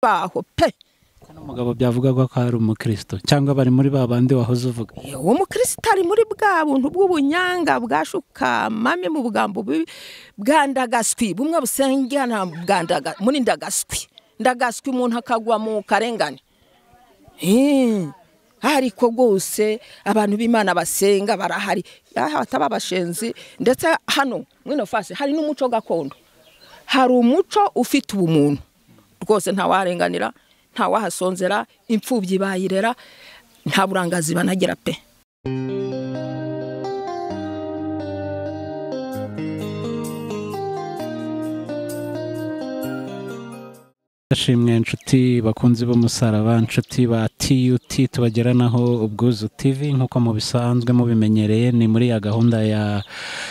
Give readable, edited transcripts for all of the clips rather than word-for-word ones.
Baho pe. Umugabo byavugwaga ko ari umukristo cyangwa bari muri ba bandi wahoze uvuga. Uwo mukristo ari muri bwa buntu bw'ubunyanga bwashuka mame mu bugambo bwa ndagaswi, bumwe busengana bwa ndaga muri ndagaswi. Ndagaswi umuntu akagwa mu karengane. Ariko rwose abantu b'Imana basenga barahari, bataba bashenzi. Ndetse hano mwino fasi hari n'umuco gakondo, hari umuco ufite ubumuntu rwose, ntawarenganira, ntawahasonzera, imfubyi bayirera, nta burangazi banagira pe. Ashimwe inshuti bakunzi b'umusaraba, inshuti ba TUT tubageranaho Ubwuzu TV nkuko mubisanzwe mubimenyereye, ni muri ya gahunda ya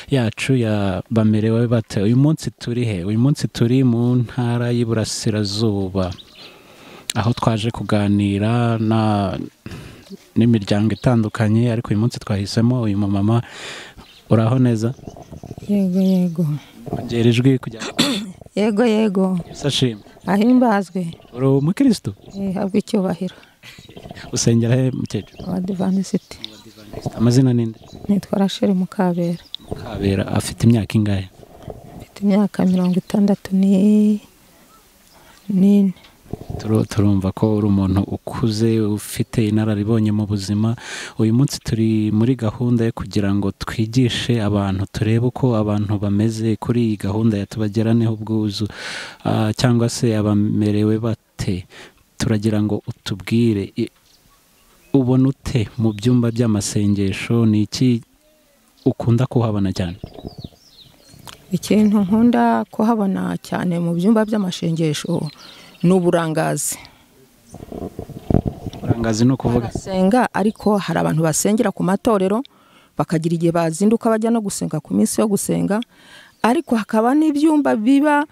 yacu ya bamerewe bate. Uyu munsi turi he? Uyu munsi turi mu ntara y'Iburasirazuba, aho twaje kuganira na n'imiryango itandukanye, ariko uyu munsi twahisemo uyu mumama. Uraho neza? Yego yego. Ongera ijwi kugira. Yego yego. Sashimwe. Ahimbazwe. Uri umukristo? Habwe icyubahiro. Usengera he mukecuru? Abadivantisiti. Amazina ninde? Nitwa Rachel Mukabera. Mukabera afite imyaka ingahe? Afite imyaka 64. Turumva ko uri umuntu ukuze ufite inararibonye mu buzima. Uyu munsi turi muri gahunda yo kugira ngo twigishe abantu, turebe uko abantu bameze kuri iyi gahunda ya tubageraneho ubwuzu, cyangwa se abamerewe bate. Turagira ngo utubwire ubona ute mu byumba by'amasengesho, ni iki ukunda kuhabona cyane? Ikintu nkunda kuhabona cyane mu byumba by'amasengesho n'uburangazi. Uburangazi no kuvuga basenga, ariko hari abantu basengera ku matorero bakagira igihe bazinduka bajya no gusenga ku minsi yo gusenga, ariko hakaba n'ibyumba biba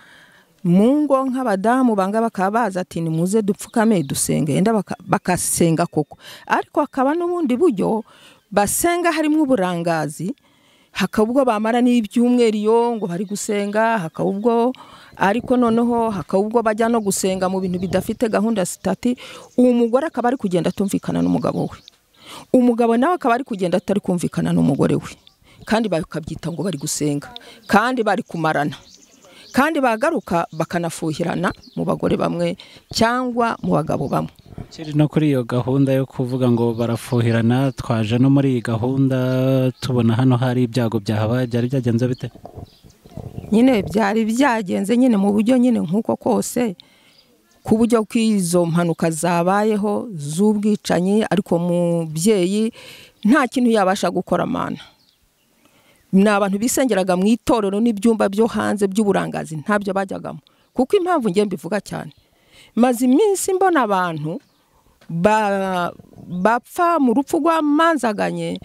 mu ngo nk'abadamu banga bakaba baza ati nimuze dupfukame dusenge, yenda bakasenga koko. Ariko hakaba n'ubundi buryo basenga harimo uburangazi, hakaba ubwo bamara n'ibyumweru iyo ngo bari gusenga, hakaba ubwo ariko noneho hakaba ubwo bajya no gusenga mu bintu bidafite gahunda sitati. Umugore akaba ari kugenda atumvikana n'umugabo we, umugabo nawe akaba ari kugenda atari kumvikana n'umugore we, kandi bakabyita ngo bari gusenga kandi bari kumarana, kandi bagaruka bakanafuhirana mu bagore bamwe cyangwa mu bagabo bamwe. Kiri no kuri iyo gahunda yo kuvuga ngo barafuhirana, twaje no muri iyi gahunda tubona hano hari ibyago byahabaye, byari byagenze bite? Nyine byari byagenze nyine mu buryo nyine nkuko kose, ku buryo kw'izo mpanuka zabayeho z'ubwicanyi, ariko mubyeyi nta kintu yabasha gukora mana. Ni abantu bisengeraga mu itorero n'ibyumba byo hanze by'uburangazi ntabyo bajyagamo. Kuko impamvu ngiye mbivuga cyane, maze iminsi mbona abantu bapfa mu rupfu rw'amanzaganye,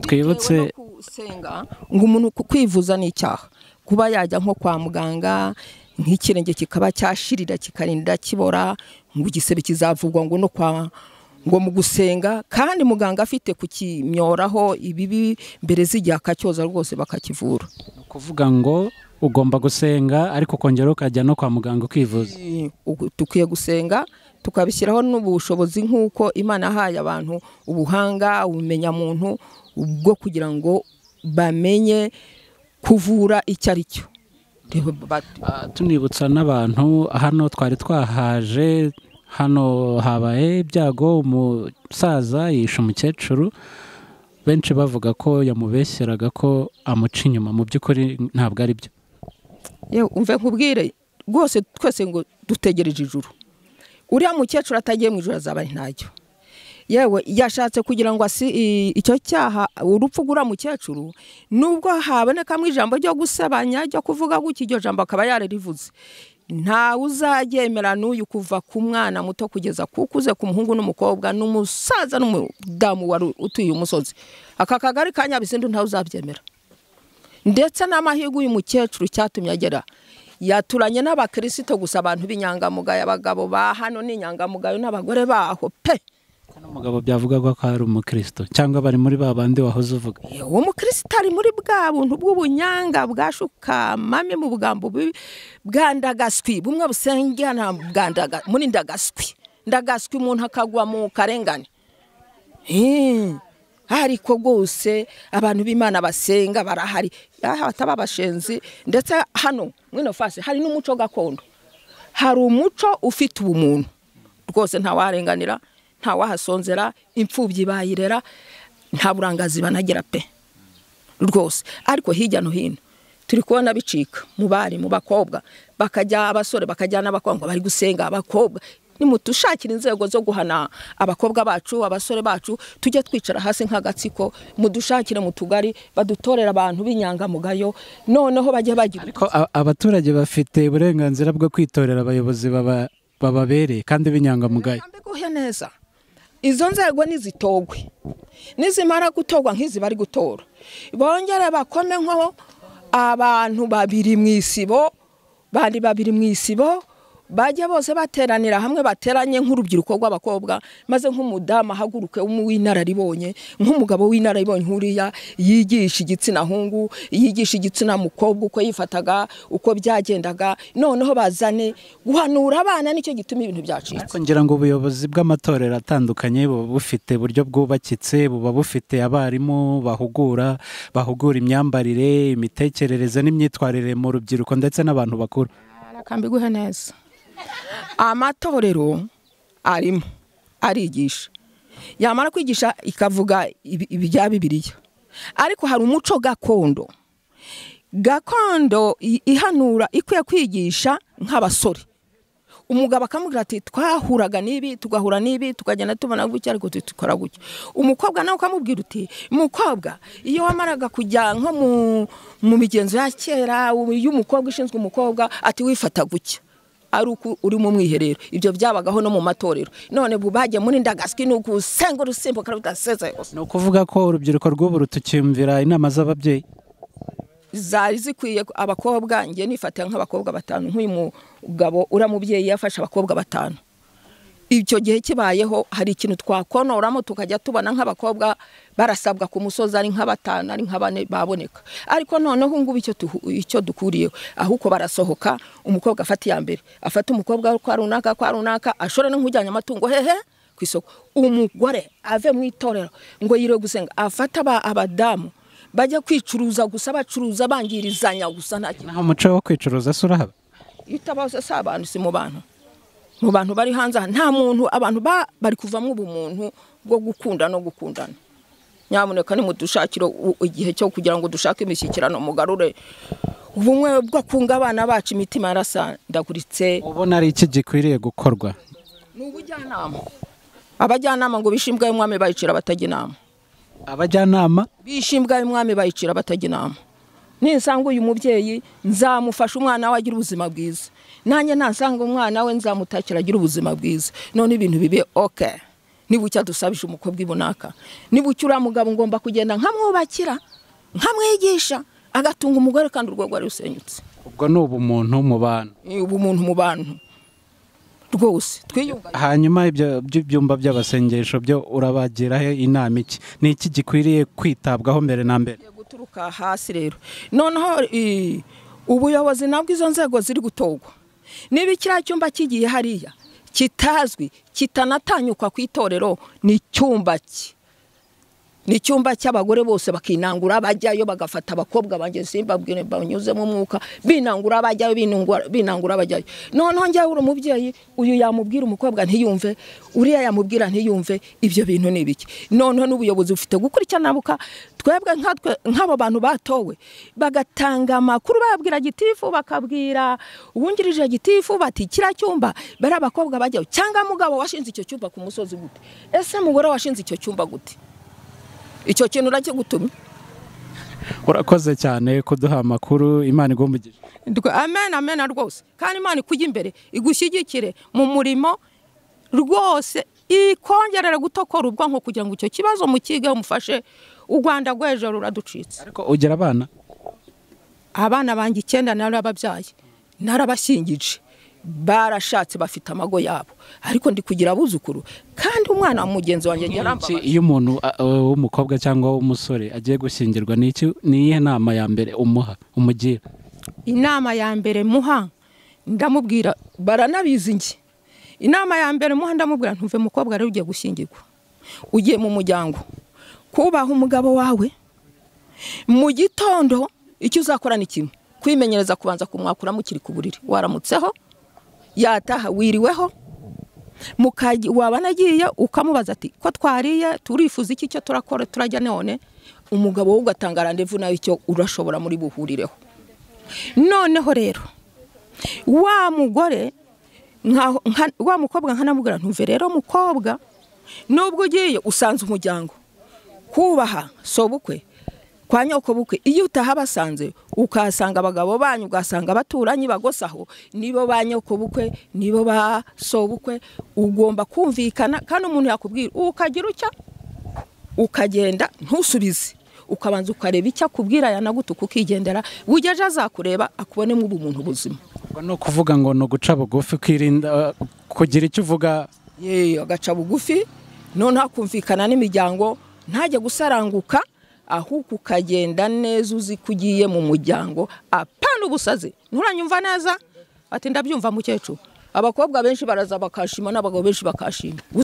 twibutse gusenga ngo umuntu kwivuza ni icyaha, kuba yajya nko kwa muganga nk'ikirenge kikaba cyashirira kikarinda kibora, ngo igisebe kizavugwa ngo no kwa ngo mu gusenga, kandi muganga afite kukimyoraho ibibi mbere zijya akacyoza rwose bakakivura. Kuvuga ngo ugomba gusenga ariko ukongera ukajya no kwa muganga ukivuza. Tukwiye gusenga tukabishyiraho n'ubushobozi nk'uko Imana yahaye abantu ubuhanga, ubumenyamuntu bwo kugira ngo bamenye kuvura icyo ari cyo. Tunibutsa n'abantu hano twari twahaje, hano habaye ibyago, umusaza yishe umukecuru, benshi bavuga ko yamubeshyeraga ko amuca inyuma, mu by'ukuri ntabwo ari byo. Yewe umve nkubwire rwose, twese ngo dutegereje ijuru. Uriya mukecuru atagiye mu ijuru azaba ntacyo. Yewe yashatse kugira ngo icyo cyaha urupfu gura mukecuru, nubwo habonekamo ijambo ryo gusebanya ryo kuvuga gutyo, iryo jambo akaba yararivuze, nta uzaryemera n'uyu kuva ku mwana muto kugeza kukuze, ku muhungu n'umukobwa n'umusaza n'umudamu wari utuye umusozi. Aka kagari ka Nyabisindu ntawe uzabyemera. Ndetse n'amahirwe uyu mukecuru cyatumye agera, yaturanye n'abakirisito gusa, abantu b'inyangamugayo, abagabo ba hano n'inyangamugayo n'abagore baho pe. Umugabo byavugwaga ko ari umukristo cyangwa bari muri ba bandi wahoze uvuga? Uwo mukristo ari muri bwa buntu bw'ubunyanga bwashuka mame mu bugambo bwa ndagaswi, bumwe busengana bwa muri ndagaswi. Ndagaswi umuntu akagwa mu karengane. Ariko rwose abantu b'Imana basenga barahari, bataba abashenzi. Ndetse hano mwino fasi hari n'umuco gakondo, hari umuco ufite ubumuntu rwose, ntawarenganira, ntawahasonzera, imfubyi bayirera, nta burangazi banagira pe rwose. Ariko hirya no hino turi kubona bicika mu bari mu bakobwa, bakajya abasore bakajyana abakobwa bari gusenga abakobwa. Nimutushakira inzego zo guhana abakobwa bacu, abasore bacu, tujye twicara hasi nk'agatsiko, mudushakire mu tugari badutorera abantu b'inyangamugayo, noneho bajye bagira. Ariko abaturage bafite uburenganzira bwo kwitorera abayobozi bababereye kandi b'inyangamugayo. Mbiguhe neza, izo nzego nizitogwe, nizimara gutogwa nk'izi bari gutora, bongere bakome nko abantu babiri mu isibo, bandi babiri mu isibo, bajya bose bateranira hamwe, bateranye nk'urubyiruko rw'abakobwa, maze nk'umudamu ahaguruke w'inararibonye, nk'umugabo w'inararibonye nk'uriya yigisha igitsina hungu, yigisha igitsina mukobwa, uko yifataga, uko byagendaga, noneho bazane guhanura abana. Nicyo gituma ibintu byacitse. Ariko ngira ngo ubuyobozi bw'amatorero atandukanye buba bufite buryo bwubakitse, buba bufite abarimu bahugura imyambarire, imitekerereze n'imyitwarire mu rubyiruko ndetse n'abantu bakuru. Kambiguhe neza, amatorero arimo arigisha, yamara kwigisha ikavuga ibya Bibiliya, ariko hari umuco gakondo ihanura ikwiye kwigisha nk'abasore. Umugabo akamubwira ati twahuraga n'ibi, tugahura n'ibi, tukagenda tubona gutya, ariko tukora gutya. Umukobwa nawe ukamubwira uti mukobwa, iyo wamaraga kujya nko mu migenzo ya kera y'umukobwa ishinzwe umukobwa, ati wifata gutya ari uko uri mu mwiherero. Ibyo byabagaho no mu matorero, none bubajye muri ndagaswi n'ugusenga urusimbuka rudaseze. Ni ukuvuga ko urubyiruko rw'ubu rutukiyumvira inama z'ababyeyi zari zikwiye. Abakobwa ngiye nifata nk'abakobwa batanu, nk'uyu mugabo uramubyeyi yafashe abakobwa batanu. Icyo gihe kibayeho hari ikintu twakonoramo, tukajya tubona nk'abakobwa barasabwa ku musozi ari nka batanu, ari nka bane baboneka. Ariko noneho ngubu icyo dukuriyeho, ahubwo barasohoka, umukobwa afata iya mbere, afata umukobwa kwa runaka, ashore no nkujyanye amatungo hehe ku isoko. Umugore ave mu itorero ngo yire gusenga, afata abadamu bajya kwicuruza gusa, bacuruza bangirizanya gusa, nta kintu. Naho umuco wo kwicuruza se urahaba? Itabaho se abantu, si mu bantu, mu bantu bari hanze nta muntu, abantu bari kuvamo ubumuntu bwo gukunda no gukundana. Nyamuneka nimudushakire igihe cyo kugira ngo dushake imishyikirano, mugarure ubumwe bwo kunga abana bacu, imitima yarasandaguritse. Ubona ari iki gikwiriye gukorwa? Ni ubujyanama. Abajyanama ngo bishimbwa y'umwami bayicira batajya inama. Abajyanama bishimbwa y'umwami bayicira batajya inama. Ninsanga uyu mubyeyi nzamufasha umwana we agira ubuzima bwiza, nanjye nansanga umwana we nzamutakira agira ubuzima bwiza. None ibintu bibe okay. Niba ucya dusabisha umukobwa ibunaka, niba ucya uriya mugabo ngomba kugenda nkamwubakira, nkamwigisha, agatunga umugore kandi urwo rwari rusenyutse. Ubwo ni ubumuntu mu bantu. Ubumuntu mu bantu rwose twiyunga. Hanyuma ibyo byumba by'abasengesho byo urabagiraho inama iki? Ni iki gikwiriye kwitabwaho mbere na mbere? Guturuka hasi rero, noneho ubuyobozi nabwo izo nzego ziri gutogwa, niba kiriya cyumba kigiye hariya kitazwi, kitanatanyukwa ku itorero, ni icyumba cye, ni icyumba cy'abagore bose bakinangura bajyayo, bagafata abakobwa banjye simbabwire banyuzemo umwuka, binangura bajyayo, binangura bajyayo. Noneho njyewe uri umubyeyi, uyu yamubwira umukobwa ntiyumve, uriya yamubwira ntiyumve, ibyo bintu ni ibiki? Noneho n'ubuyobozi bufite gukurikirana, twebwe nk'abo bantu batowe bagatanga amakuru, babwira gitifu, bakabwira uwungirije gitifu bati kiriya cyumba bari abakobwa bajyayo, cyangwa mugabo washinze icyo cyumba ku musozi gute? Ese mugore washinze icyo cyumba gute? Icyo kintu uracyigutumye. Urakoze cyane kuduha amakuru, Imana iguhe. Amen, amen rwose. Kandi Imana ikujye imbere, igushyigikire mu murimo rwose, ikongerera gutokora ubwonko kugira ngo icyo kibazo mukigeho, mufashe u Rwanda rw'ejo ruraducitse. Ariko ugira abana? Abana banjye 9 narababyaye, narabashyingije. Barashatse bafite amago yabo, ariko ndi kugira abuzukuru. Kandi umwana wa mugenzi wanjye yarambabaje. Iyo umuntu w'umukobwa cyangwa w'umusore agiye gushyingirwa, ni iyihe nama ya mbere umuha, umugira? Inama ya mbere muha, ndamubwira, baranabizi njye. Inama ya mbere muha ndamubwira, ntuve mukobwa rero ugiye gushyingirwa, ugiye mu muryango, kubaha umugabo wawe. Mu gitondo icyo uzakora ni kimwe, kwimenyereza kubanza kumwakura mukiri ku buriri, waramutseho, yataha wiriweho, waba nagiye ukamubaza ati ko twariye, turifuza iki, icyo turakora, turajya none. Umugabo we ugatanga randevu nawe icyo urashobora muri buhurireho. Noneho rero wa mugore wa mukobwa nkanamubwira, ntuve rero mukobwa, nubwo ugiye usanze umuryango, kubaha sobukwe kwa nyoko bukwe, iyo utaha basanze ukahasanga abagabo banyu, ugasanga abaturanyi bagosaho, nibo ba nyoko bukwe, nibo ba sobukwe, ugomba kumvikana. Kandi umuntu yakubwira ukagira utya ukagenda ntusubize, ukabanza ukareba icyo akubwira, yanagutuka ukigendera, bugeje azakureba akubonemo ubumuntu buzima. No kuvuga ngo no guca bugufi, kwirinda kugira icyo uvuga. Agaca bugufi, noneho akumvikana n'imiryango, ntajye gusaranguka, ahubwo ukagenda neza uzi ko ugiye mu muryango, apana ubusazi. Nturanyumva neza? Ati ndabyumva mukecuru. Abakobwa benshi baraza bakashima, n'abagabo benshi bakashima.